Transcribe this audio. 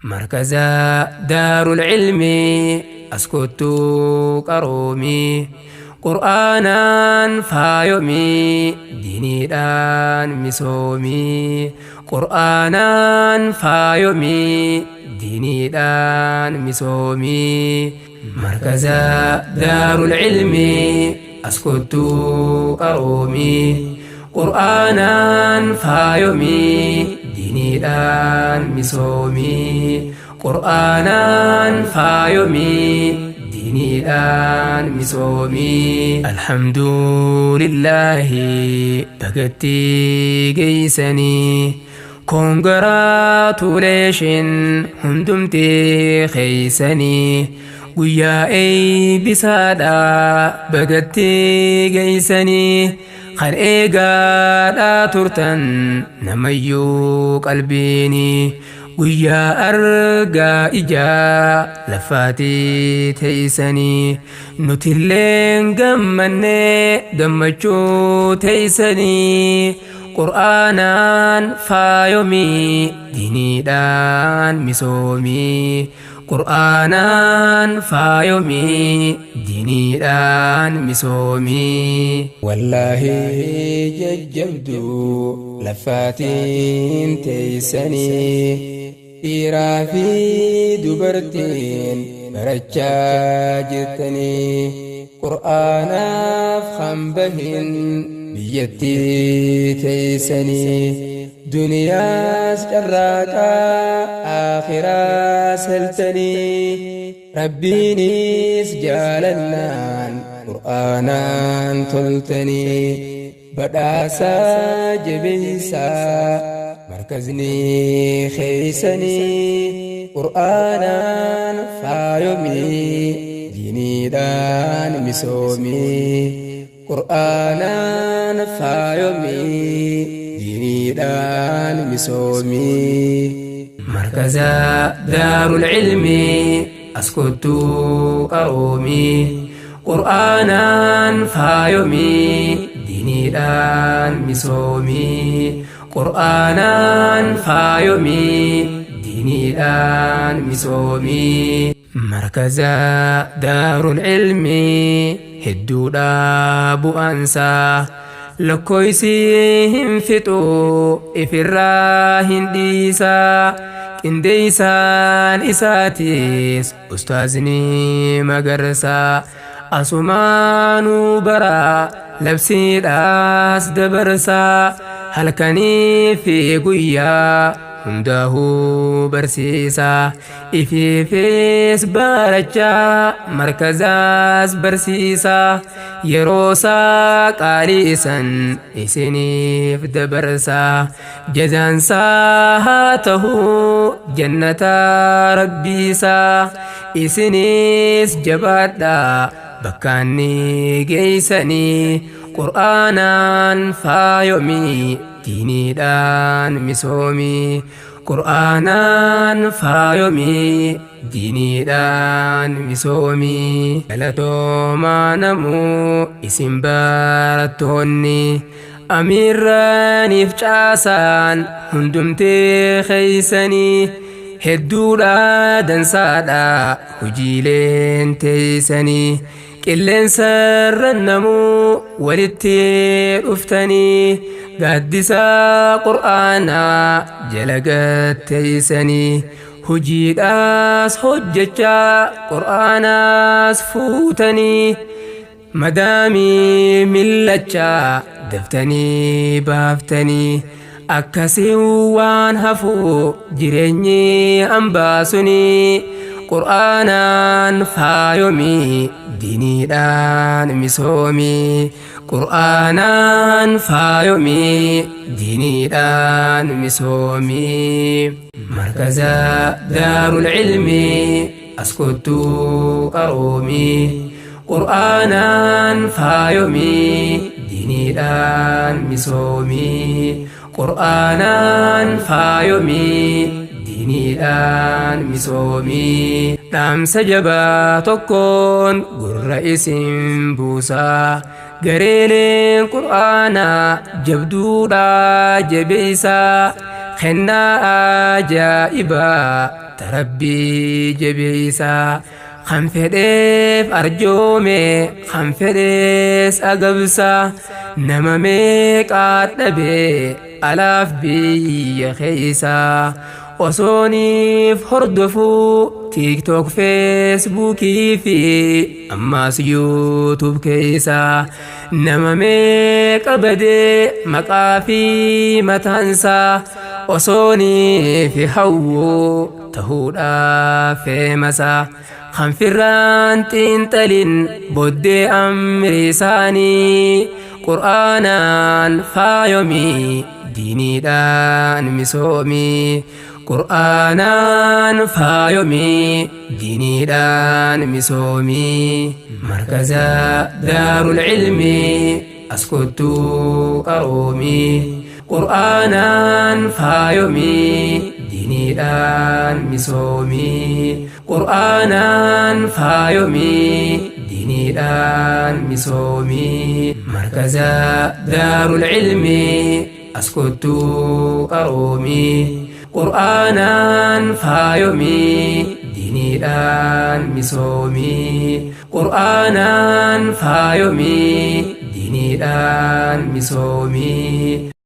Markaza Daarul Cilmii as kottuu qaroomii, Qur'aanaan faayomii, diiniidhaan misoomii. Qur'aanaan faayomii, diiniidhaan misoomii. Markaza Daarul Cilmii as kottuu qaroomii, Qur'aanaan faayomii, diiniidhaan misoomii. Qur'aanaan faayomii, diiniidhaan misoomii. Alhamdulillaahi, bagatti geeysanii, congratulation hundumti keeysanii. Guyyaa eeybisaadha, bagatti geeysanii. Kan eegaadhaa turtan namayyuu qalbiinii, guyyaa argaa ijaa lafaatii teeysanii. Nutilleen gammannee gammachuu teeysanii. Qur'aanaan faayomii, diiniidhaan misoomii. Qur'aanaan faayomii, diiniidhaan misoomii. Wallaahi, jajjabduu lafaatiin teeysanii, dhiiraa fi dubartiin barachaa jirtanii. Qur'aanaaf hambahin biyyattii teeysanii, duniyaas carraaqaa, aakhiraas heltanii. Rabbiinis jaalannaan Qur'aanaan toltanii, badhaasaa jabeeysaa markazni keeysanii. Qur'aanaan faayomii, diiniidhaan misoomii. Qur'aanaan faayomii, diiniidhaan misoomii. Markaza Daarul Cilmii as kottuu qaroomii, Qur'aanaan faayomii, diiniidhaan misoomii. Qur'aanaan faayomii, diiniidhaan misoomii. Markaza Daarul Cilmii hedduudha bu'aansaa, lakkoysii hin fixu, ifirraa hin dhiisaa. Qindeeysaan isaatiis Ustaazni Magarsaa, asumaanuu bara labsiidhaas dabarsaa. Halkanii fi guyyaa hundaahuu barsiisaa, ifiifis barachaa, markazaas barsiisaa. Yeroosaa qaaliisan isiniif dabarsaa, jazaansaa haa tahuu jannata Rabbiisaa. Isinis jabaadhaa, bakkaanni geeysanii. Qur'aanaan faayomii, diiniidhaan misoomii. Qur'aanaan faayomii, diiniidhaan misoomii. Galatoomaa namuu isin barattoonni, amiirraniif caasaan hundumtee keeysanii. Hedduudha dansaadha hojiileen teeysanii. Qilleensarra namuu walitti dhuftanii, gaaddisaa Qur'aanaa jala gatteeysanii. Hojiidhaas hojjechaa, Qur'aanaas fuutanii, madaamii millachaa daftanii baaftanii. Akkasii waan hafuu jireenyi hambaasunii. Qur'aanaan faayomii, diiniidhaan misoomii. Qur'aanaan faayomii, diiniidhaan misoomii. Markaza Daarul Cilmii as kottuu qaroomii, Qur'aanaan faayomii, diiniidhaan misoomii. Qur'aanaan faayomii, diiniidhaan misoomii. Dhaamsa jabaa tokkoon gurra isin buusaa: gareeleen Qur'aanaa jabduudhaa jabeeysaa, kennaa ajaa'ibaa. Tarabbii jabeeysaa kan fedheef arjoome kan fedhees agabsaa nama meeqaa dhabee alaaf biyya keeysaa osooniif hordofuu TikTok, Facebookii fi ammaas YouTube keeysaa nama meeqa badee maqaa fi mataansaa osooniif hawwuu tahuudhaaf feemasaa kan firraan xiinxalin boddee amri isaanii. Qur'aanaan faayomii, diiniidhaan misoomii. Qur'aanaan faayomii, diiniidhaan misoomii. Markaza Daarul Ilmii as kottuu qaroomii. Qur'aanaan faayomii, diiniidhaan misoomii. Qur'aanaan faayomii, diiniidhaan misoomii. Markaza Daarul Ilmii as kottuu qaroomii. Qur'aanaan faayomii, diiniidhaan misoomii. Qur'aanaan faayomii, diiniidhaan misoomii.